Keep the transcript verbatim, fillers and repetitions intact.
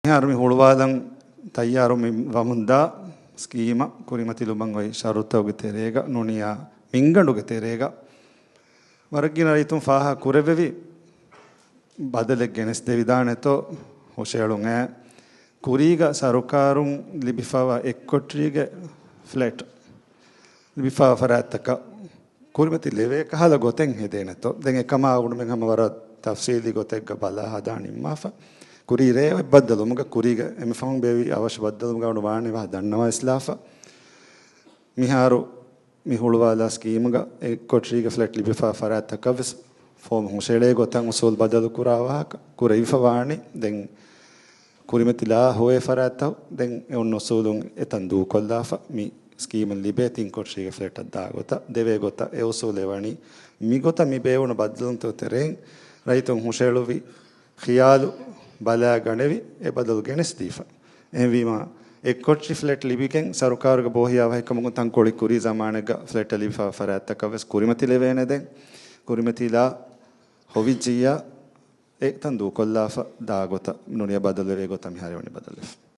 މިހާރު މި ހުޅުވާލަން ތައްޔާރު މި ވަމުންދާ ސްކީމަށް ކުރިމަތިލުމަށް އޮތް ޝަރުތަކުގެ ތެރޭގަ ނޫނިޔާ މިންގަނޑުގެ ތެރޭގަ ވަރަށް ގިނަ ރައްޔިތުން ފާހަގަ ކުރެއްވެވި ބަދަލެއް ގެނެސްދެވިދާނެތޯ ހުށައެޅުން އެ ކުރީގަ ސަރުކާރުން ލިބިފަވާ އެއްކޮޓްރީގެ ފްލެޓް ލިބިފަވާ ފަރާތްތަކަށް ކުރިމަތި ލެވޭ ކަހަލަ ގޮތެއް ހެދޭނެތޯ. ދެން އެކަމާ އުޑުމެން ހަމަ ވަރަށް ތަފްސީލީ ގޮތެއްގަ ބަލާ ހަދާ ނިންމާފަ. ކުރީ ރޭ ބައްދަލުވުމުގަ ކުރީގަ އެންމެ ފަހުން ބޭއްވި އަވަށު ބައްދަލުވުމުގަ އަޅު ވާނެ ވާހަ ދަންނަވާ އިސްލާފަ. މިހާރު މި ހުޅުވާލާ ސްކީމުގަ އެއްކޮޓްރީގެ ފްލެޓް ލިބިފާ ފަރާތްތަކަށް ވެސް ފޯމު ހުށައެޅޭ ގޮތަށް އުސޫލު ބަދަލު ކުރާ ވާހަކަ ކުރެވިފަ ވާނީ. ދެން ކުރިމަތިލާ ހޮވޭ ފަރާތްތައް ދެން އެ އޮންނަ އުސޫލުން އެތަން ދޫކޮށްލާފަ. މި ސްކީމުން ލިބޭ ތިން ކޮޓްރީގެ ފްލެޓަށް ދާ ގޮތަށް ދެވޭ ގޮތަށް އެ އުސޫލެއް ވަނީ. މިގޮތަށް މި ބޭއްވުނު ބައްދަލުތައް ތެރެއިން ރައްޔިތުން ހުށައެޅުއްވި ޚިޔާލު ބަލާގަނެވި އެ ބަދަލު ގެނެސްދީފަ. އެހެންވީމާ، އެއްކޮޓްރި ފްލެޓް ލިބިގެން ސަރުކާރުގެ ބޯހިޔާވަހިކަމުގަ ތަންކޮޅެއް ކުރީ ޒަމާނެއްގަ ފްލެޓް ލިބިފަ ފަރާތްތަކަށް ވެސް ކުރިމަތިލެވޭނެ. ދެން ކުރިމަތިލާ ހޮވިއްޖިއްޔާ އެ ތަން ދޫކޮށްލާފަ ދާ ގޮތަށް ނޫނިޔާ ބަދަލުވެވޭ ގޮތަށް މިހާރު ވަނީ ބަދަލުވެފަ.